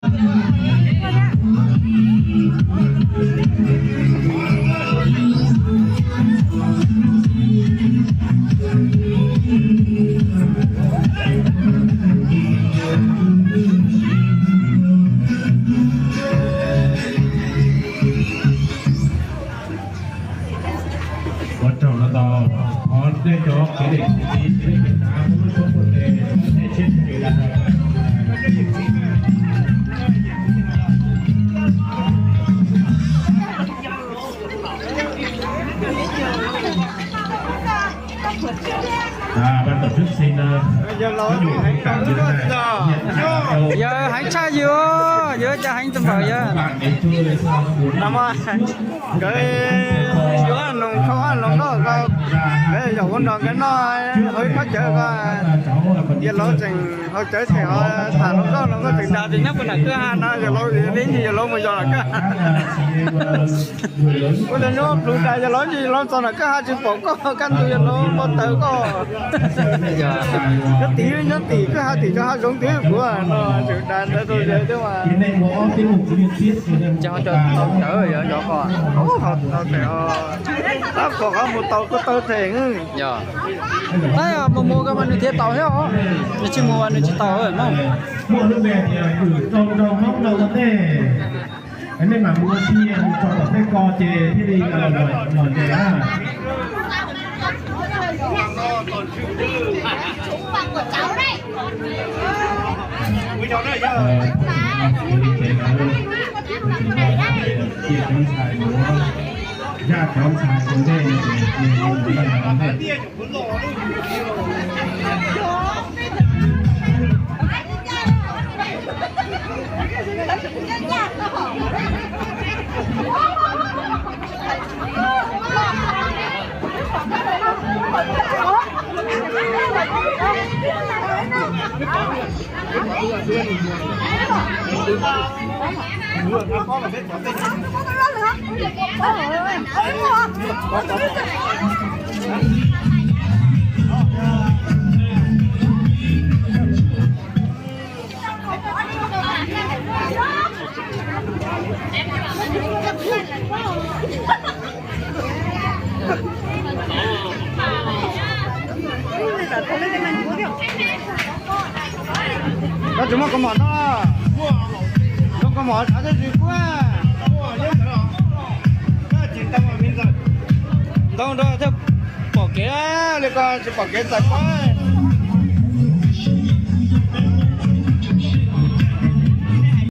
Ua tsaug no tau, qhov nej cov kev dej kev txiv, kev dej kev tav, muaj lub suab muaj tes, nej siab ntsws dag. Ban tổ chức xin, ờ, Yawg heev tshaj yawg, yawg cas heev tag npaum yawg. Nkawd yuav noog khau noog nkauj ko, nkawd zaum ua nrog nkawd noj hauv ib khob cawv ko. Yawg laus tseem haus cawv tseem ho tham hluas nkauj, hluas nkauj tseem dag tias nyob puag nram kwj ha no, yawg laus li ntsis yawg laus mus yos nram kwj ha. Ua cas nyob plhus tas yawg laus ntsis yawg laus txog nram kwj ha tsis pom koj, kaj ntug yawg laus npau taws koj. Nyob tim, nyob tim kwj ha tim cov hav zoov tim kuv no tseem dag ntawd rau yawg thiab mas. Ces ho cov tau ntawd yog cov ko, tab pom qhov mus tau kuj tau them. Yog, tab mus mus ko mas nws thiaj tau thiab os, nws tsis mus mas nws tsis tau mog. Muaj lub npe tias kwm rau nrau hmoob rau ua ntej. Nej mam mus ua si mus txog tom tej ko ces thiaj li los ntes na. Cia cov ntxhais mus, zaj cov ntxhais ua ntej no ces mus ua ntej. Koj tsis muaj kaus mom no, zoo kaus mom sav thiaj tsis kub. Ntoo rau thiaj pom kev li, koj tsis pom kev txais koj.